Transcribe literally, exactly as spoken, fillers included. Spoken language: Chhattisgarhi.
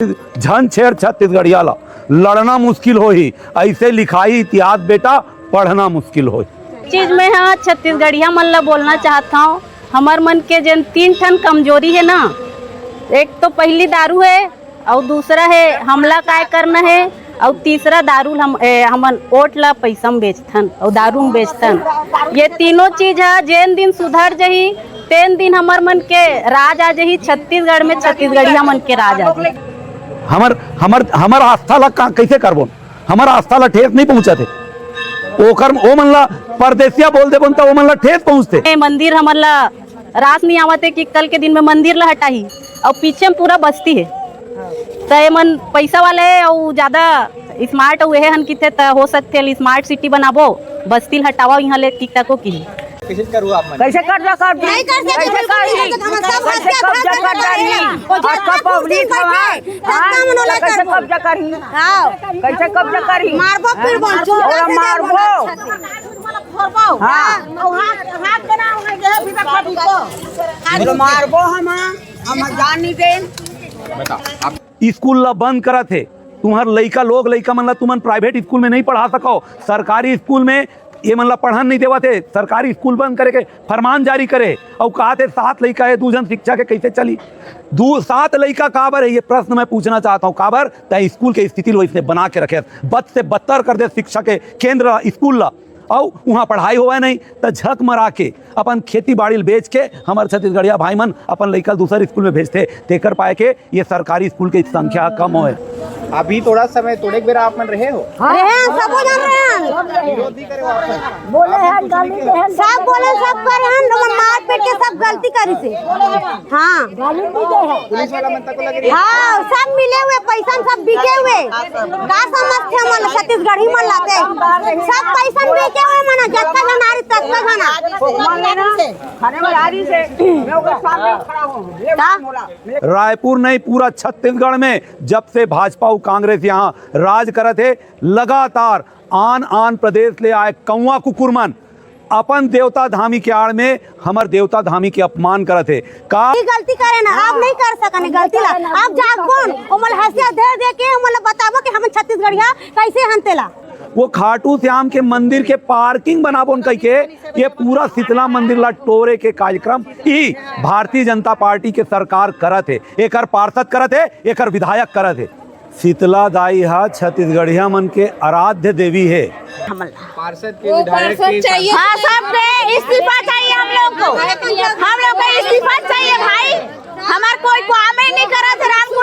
झन छेड़ छत्तीसगढ़िया ला, लड़ना मुश्किल होही, ऐसे लिखाही इतिहास बेटा, पढ़ना मुश्किल होही। चीज मैं ह छत्तीसगढ़िया मन ला बोलना चाहत हव, हमर मन के जेन तीन ठन कमजोरी हे ना, एक तो पहली दारू हे, अउ दूसरा हे हमला काय करना हे, अउ तीसरा दारू ल हम, ए, हमन ओट ला पैसा म बेचथन अउ दारू म बेचथन। ये तीनों चीज ह जेन दिन सुधर जही, तेन दिन हमर मन के राज आ जही, छत्तीसगढ़ में छत्तीसगढ़िया मन के राज आ जही। हमर, हमर, हमर आस्था ला का, कैसे करबोन? हमर आस्था ला ठेस नहीं पहुंचत हे। ओकर, ओ मन ला परदेसिया बोल देबोन त ओ मन ला ठेस पहुंचथे। ए, मंदिर हमन ला रास नहीं आवत हे कि कल के दिन में मंदिर ला हटाही, अउ पीछे में पूरा बस्ती हे। त ए मन पैसा वाले हे अउ ज्यादा smart अउ एहे हन किथे, त हो सकथे ल smart city बनाबो, बस्ती ल हटावा, इहाँ ले टिकटको की। कैसे करू आप मन? कैसे कब्जा कर दी? नहीं कर सकते, कैसे बिल्कुल कर नहीं दी? कर सकते। हम सब कैसे हत्या कब्जा कर कर डाली? रहे हैं। और और सब सब पब्लिक बैठे हैं। हाँ, इतना मनोला तो कैसे करबो। कब्जा करही? हाँ। कैसे कब्जा करही? मारबो, फिर बोल, हाँ? चुप ओला करके मारबो। बोला। हाँ। हाँ। और हाथ, हाथ बना हुआ है, ये भी रखा दीजिए। बोलो, मारबो हम, हम जान नहीं दें। स्कूल ला बंद करत हे, तुम्हर लइका लोग, लइका मन ला तुमन प्राइवेट स्कूल में नहीं पढ़ा सको, सरकारी स्कूल में ये मन ला पढ़न नहीं देवत हे, सरकारी स्कूल बंद करे के फरमान जारी करे। अउ कहा थे सात लइका हे, दू झन शिक्षक हे, कैसे चली? दू, सात लइका काबर हे, ये प्रश्न मैं पूछना चाहता हूँ। काबर? तय स्कूल के स्थिति ल वैसने बना के रखे, बद से बदतर कर दे शिक्षा के केंद्र स्कूल ला। अउ उहाँ पढ़ाई होवय नहीं, त झक मरा के अपन खेती बाड़ी ल बेच के हमर छत्तीसगढ़िया भाई मन अपन लइका ल दूसर स्कूल में भेजथे, तेकर पाए के ये सरकारी स्कूल के संख्या कम होय। अभी थोड़ा समय, थोड़े बेरा आप मन रहे हो? रहे हैं, सबो झन रहे हैं। विरोध नहीं करे हो आप मन? बोले हैं, गाली दे हैं। सब बोले, सब करे हैं, लोग मारपीट के सब गलती करी से। हाँ। गाली भी दे हैं। पुलिस वाला मन तक को लगे रही? हाँ, सब मिले हुए, पैसा में सब बिके हुए। का समझथे मन, छत्तीसगढ़ी मन लाते। सब पैसा में बिके हुए मन, जत्ता झन आ रही, तत्ता झन आ। रायपुर नहीं, पूरा छत्तीसगढ़ में जब से भाजपा अउ कांग्रेस यहाँ राज करत हे, लगातार आन आन प्रदेश ले आए कौवा कुकुर मन अपन देवता धामी के आड़ में हमर देवता धामी के अपमान करत हे। का ये गलती करे ना, आप नहीं कर सकने गलती ला। आप जागबोन, ओमन हंसिया धर दे के ओमन ला बताबो कि हमन छत्तीसगढ़िया कैसे हन तेला। वो खाटू श्याम के मंदिर के पार्किंग बनाबोन कहिके ये पूरा शीतला मंदिर ला टोरे के कार्यक्रम ही भारतीय जनता पार्टी के सरकार करत हे, एकर पार्षद करत हे, एकर विधायक करत हे। शीतला दाई हा छत्तीसगढ़िया मन के आराध्य देवी हे। पार्षद के, विधायक के चाहिए। हाँ, सब पे इस्तीफा चाहिए हम लोग को। हम लोग को इस्तीफा चाहिए भाई, हमार कोई काम ही नहीं करत हे राम